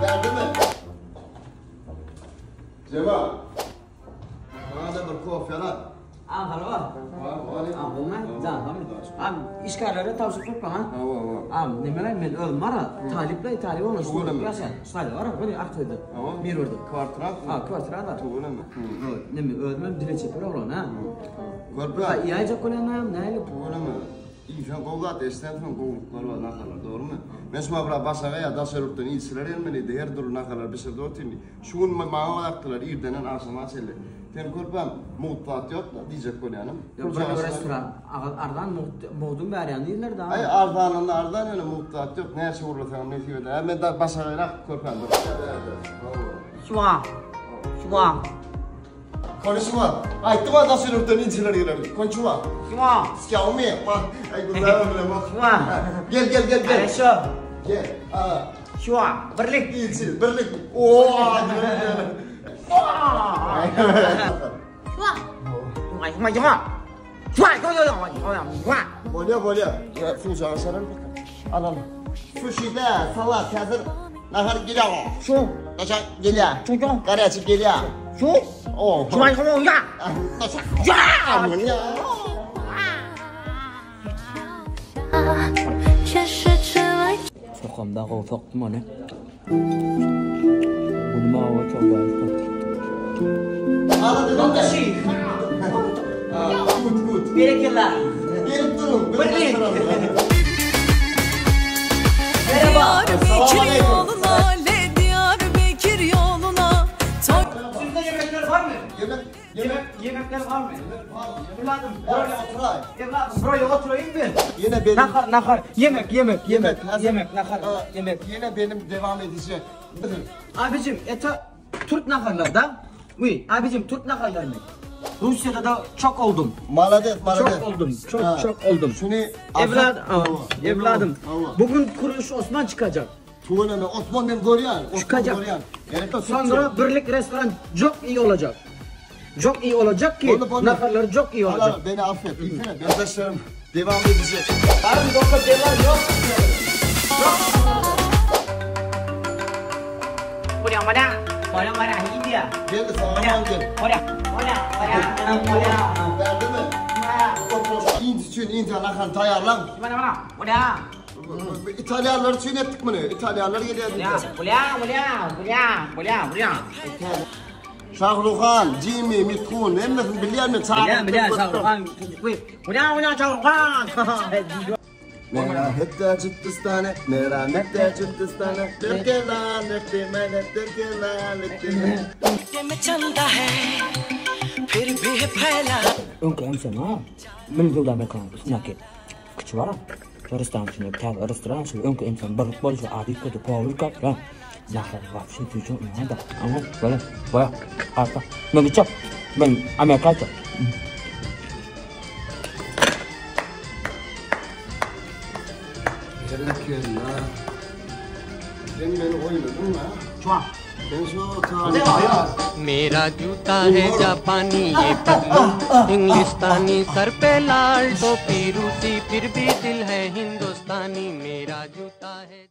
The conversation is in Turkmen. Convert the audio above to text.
Bärdemi? Jemal. Maňa-da bir kofe al. A, halwa. Am, işgärlere tabşyryk berip ha? Hawa, hawa. Am, nemeler men özüm bar, talyplar, talyp bolma, şu ýaşa. Şaýda bar, göni artýda. Hawa. Bir berdi. Kwartirat. Ha, kwartirat bar. Tüweleme. Neme özüm dile çeper oglan, ha? Körpe. Ha, ýaýjak bolýan näle? Tüweleme. Iýseň gowy zat, eşitseň gowulyklar bar, naharlar, dogrumy? Men şu bir başaga ýa daşary ýurtdan ilçiler gelmelidi, her dürli naharlar bişirdi otyrdy. Şu gün maňa bakdylar, irdenden agşama çenli. Sen körpäm, mugt zat ýok-da diýjek bolýanym. Ýok, bir restoran arzan mugt, mugduň berýän diýdiler da. Aý, arzanynda arzan ýöne mugt zat ýok. Näçe gurlasaňam nesip eder. Hä, men da başagaýrak körpäm dur. Şuwa. Şuwa. Konuşma. Aýtdym-a daşary ýurtdan ilçiler geler. Konuşma. Şuwa. Xiaomi. Aý, gürläbem bilemok. Şuwa. Gel, gel, gel, gel. Хорошо. Gel. A. Şuwa. Birlik. İlçi, birlik. Oo. Şuwa. Şuwa, şuwa. Şuwa, şuwa, şuwa, şuwa. Bolýa, bolýa. Suw çarar Al, al. Suşi-de, salat häzir nahar gelýär. Şu. Daşa gelýär. Şu, şu. Garaçy gelýär. Şu. Oo. Şuwa, şuwa, şuwa. Daşa. Ya! 却是迟来。 Sokamda gowy sokdum ony. Günüme awa çok ýaşdy. Good, good. Berekella. Gelip durun. Birlik. Merhaba. Diyarbakır yoluna, le Diyarbakır yoluna. Toy Sizde yemekler var mı? Yemek, yemek. Yemekler var mı? Evladım, Buraya oturay. Evladım buraya oturayım mı? Yine benim. Nahar, nahar, yemek, yemek, yemek, hazır. yemek, nahar, Aa, yemek. Yine benim devam edecek. Abicim, ete Türk naharlar da. Oui, abicim Türk naharlar mı? Rusya'da da çok oldum. Malades, malades. Çok oldum, çok Ha. çok oldum. Şunu Evlad, aa, evladım. Hava. Bugün Kuruş Osman çıkacak. Tuğleme, Osman ben görüyorum. Osman Çıkacak. görüyorum. Evet, Sonra birlik restoran çok iyi olacak. Çok iyi olacak ki Boldu, boldu. naharları çok iyi olacak. Allah beni affet. Bilsene, arkadaşlarım devam edecek. Karım doktor devam yok. Buraya bana, buraya bana India. Gel de sana aman gel. Buraya, buraya, buraya, buraya. Verdi mi? İnci için inci nahan tayarlan. Bana bana, buraya. İtalyanlar için ettik bunu. İtalyanlar geliyor. Buraya, buraya, buraya, buraya, buraya, buraya. Şahruhan, Jimmy, Mithun, hemmesini bilýär mi? Buraya, buraya, Şahruhan. Buraya, buraya, Şahruhan. Merhamet Cüttistane, merhamet Cüttistane, Türkiye'den öptümene, Türkiye'den öptümene. में चलता है फिर भी है फैला Öňki hem ha. Men ýylda mekan üstüne Kiçi var. Restoran içinde täze restoran şu öňki insan birlik bolşy ady kötü powur kap ha. Nahar вообще tüýçün näde? Ama böyle baya arka. Men gitjek. Men Amerika gitjek. Berekella. Sen beni oynadın mı? Şuan. Ben şu tarihi... मेरा जूता है जापानी ये पल्लू इंग्लिस्तानी सर पे लाल टोपी रूसी फिर भी दिल है हिंदुस्तानी मेरा जूता है।